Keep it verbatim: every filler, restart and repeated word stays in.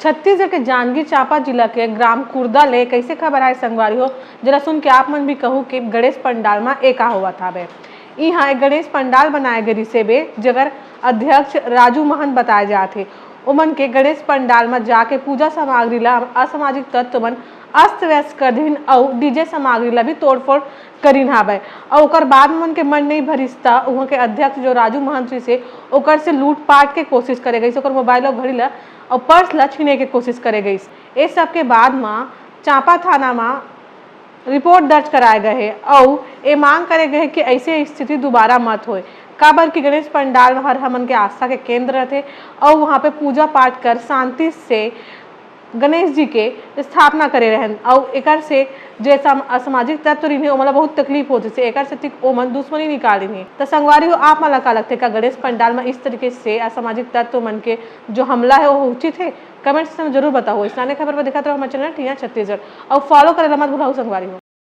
छत्तीसगढ़ के जांजगीर चांपा जिला के ग्राम कुर्दा ले कइसे खबर आए संगवारी हो, जेला सुन के आप मन भी कहू कि गणेश पंडाल म ए का होवत हावय। इहां एक गणेश पंडाल बनाए गे रिहिस हे बे, जेकर अध्यक्ष राजू महंत बताए जात हे। ओमन के गणेश पंडाल म जाके पूजा सामग्री ला असामाजिक तत्व मन अस्त व्यस्त कर दिहिन अउ डीजे सामग्री ला भी तोड़फोड़ करिन हावय। अउ ओकर बाद ओमन के मन नइ भरिस त उहां के अध्यक्ष जो राजू महंत रिहिस हे, ओकर से लूटपाट के कोशिश करे गइस, ओकर मोबाइल अउ घड़ी ला अउ पर्स ला छीने के कोशिश करे गइस। ए सब के बाद म चांपा थाना म रिपोर्ट दर्ज कराए गए हे अउ ए मांग करे गए हे कि ऐसे स्थिति दोबारा मत होए, काबर कि गणेश पंडाल हर हमन के आस्था के केंद्र रथे अउ वहां पे पूजा पाठ कर शांति से गणेश जी के स्थापना करे रहन अउ एकर से जे सम-, असामाजिक तत्व रहिन हे, ओमन ला बहुत तकलीफ होत रहिसे, एकर सेती ओमन दुश्मनी निकालिन हे। त संगवारी हो, आप मन ला का लगथे, का गणेश पंडाल म इस तरीके से असामाजिक तत्व मन के जो हमला हे, वो उचित हे? कमेंट सेक्शन में जरूर बताओ। अइसने खबर पर देखत रहो हमर चैनल ठिया छत्तीसगढ़ अउ फॉलो करे ला मत भुलाओ संगवारी हो।